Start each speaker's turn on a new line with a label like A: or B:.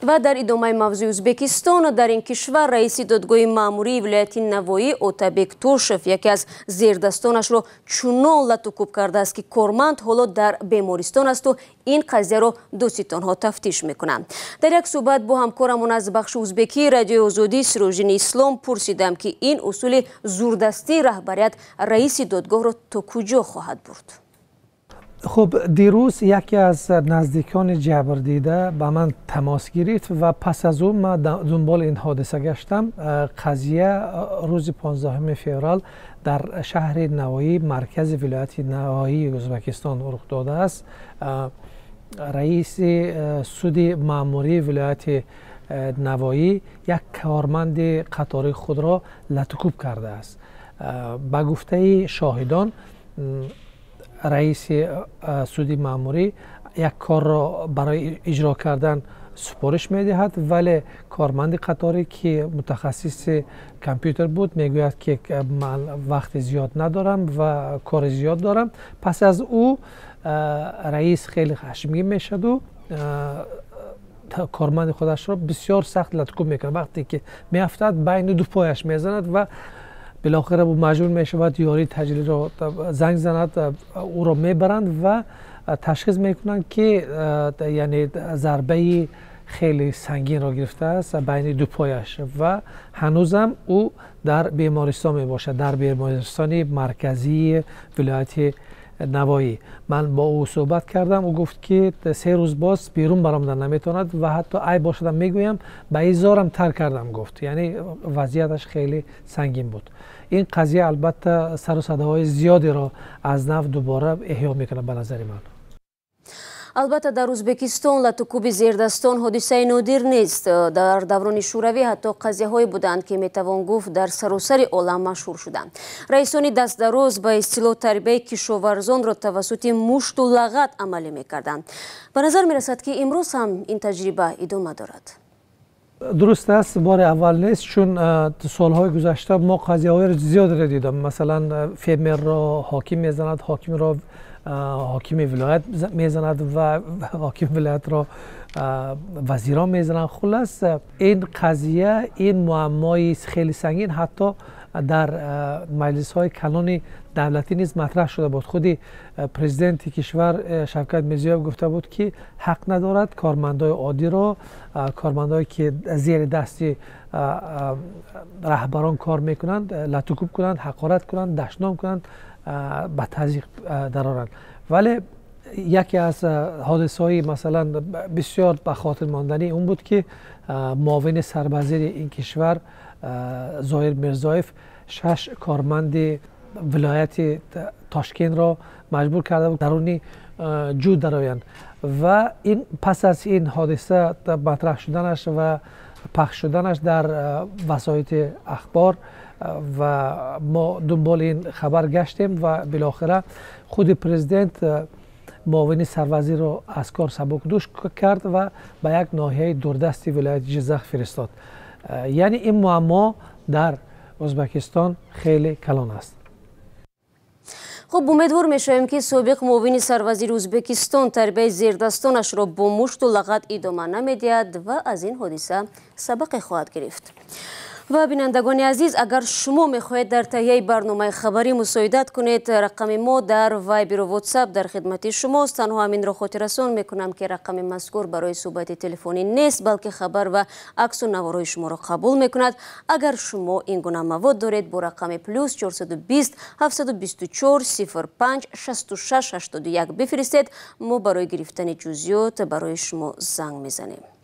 A: Ва дар идомаи мавзӯи Ӯзбекистон, дар ин кишвар раиси додгоҳи маъмурии вилояти Навоӣ Отабек Тошев яке аз зердастонашро чунон лату кӯб кардааст, ки корманд ҳоло дар бемористон аст ва ин қазияро додситонҳо тафтиш мекунанд. Дар як суҳбат бо ҳамкорамон аз бахши узбекии Радиои Озодӣ Сироҷиддин Ислом пурсидам, ки ин усули зурдастии раҳбарият раиси додгоҳро то куҷо хоҳад бурд.
B: Хуб, дирӯз яке аз наздикони ҷабрдида ба ман тамос гирифт ва пас аз ӯ ман дунболи ин ҳодиса гаштам. Қазия рӯзи 15 феврал дар шаҳри Навоӣ, маркази вилояти Навоии Ӯзбекистон рух додааст. Раиси суди маъмурии вилояти Навоӣ як корманди қатори худро латукӯб кардааст. Ба гуфтаи шоҳидон, раиси суди маъмурӣ як корро барои иҷро кардан супориш медиҳад, вале корманди қаторӣ, ки мутахассиси компютер буд, мегӯяд, ки ман вақти зиёд надорам ва кори зиёд дорам. Пас аз ӯ раис хеле хашмгин мешаду корманди худашро бисёр сахт латукӯб мекунад. Вақте ки меафтад, байни ду пояш мезанад ва билохира ӯ маҷбур мешавад ёрии таъҷилиро занг занад. Ӯро мебаранд ва ташхис мекунанд, ки яъне зарбаи хеле сангинро гирифтааст байни ду пояш ва ҳанӯзам ӯ дар бемористон мебошад, дар бемористони марказии вилояти Навоӣ. Ман бо ӯ суҳбат кардам, ӯ гуфт, ки 3 рӯз боз берун баромадан наметавонад ва ҳатто айб бошадам мегӯям, ба изорам тар кардам, гуфт, яъне вазъияташ хеле сангин буд. Ин қазия албатта сару садоҳои зиёдеро аз нав дубора эҳё мекунад, ба назари ман.
A: Албатта, дар Ӯзбекистон латукӯби зердастон ҳодисаи нодир нест. Дар даврони Шӯравӣ ҳатто қазияҳое буданд, ки метавон гуфт, дар саросари олам машҳур шуданд. Раисони дастдароз ба истилоҳ тарбияи кишоварзонро тавассути мушту лағат амалӣ мекарданд. Ба назар мерасад, ки имрӯз ҳам ин таҷриба идома дорад.
B: Дуруст аст, бори аввал нест, чун солҳои гузашта мо қазияҳои зиёдеро дидам. Масалан, фермерро ҳоким мезанад, ҳокимро ҳокими вилоят мезанад ва ҳокими вилоятро вазирон мезананд. Хулас, ин қазия, ин муаммои хеле сангин ҳатто дар маҷлисҳои калони давлатӣ низ матраҳ шуда буд. Худи президенти кишвар Шавкат Мирзиёев гуфта буд, ки ҳақ надорад кормандои оддиро, кормандое ки зери дасти раҳбарон кор мекунанд, латукӯб кунанд, ҳақорат кунанд, дашном кунанд, ба тазйиқ дароранд. Вале яке аз ҳодисаҳои, масалан, бисёр ба хотир монданӣ он буд, ки муовини сарвазири ин кишвар Зоир Мирзоев шаш корманди вилояти Тошкентро маҷбур карда буд даруни ҷӯ дароянд ва ин пас аз ин ҳодиса матраҳ шуданаш ва пахш шуданаш дар васоити ахбор ва мо дунболи ин хабар гаштем ва билохира худи президент муовини сарвазирро аз кор сабукдӯш кард ва ба як ноҳияи дурдасти вилояти Ҷиззах фиристод. Яъне ин муаммо дар Ӯзбекистон хеле калон аст.
A: Хуб, умедвор мешавем, ки собиқ муовини сарвазири Ӯзбекистон тарбияи зердастонашро бо мушту лағат идома намедиҳад ва аз ин ҳодиса сабақе хоҳад гирифт. Ва бинандагони азиз, агар шумо мехоҳед дар таҳияи барномаи хабарӣ мусоидат кунед, рақами мо дар Вайберу Ватсап дар хидмати шумост. Танҳо ҳаминро хотиррасон мекунам, ки рақами мазкур барои суҳбати телефонӣ нест, балки хабар ва аксу наворҳои шуморо қабул мекунад. Агар шумо ин гуна мавод доред, бо рақами +420 724 05 66 81 бифиристед. Мо барои гирифтани ҷузъиёт барои шумо занг мезанем.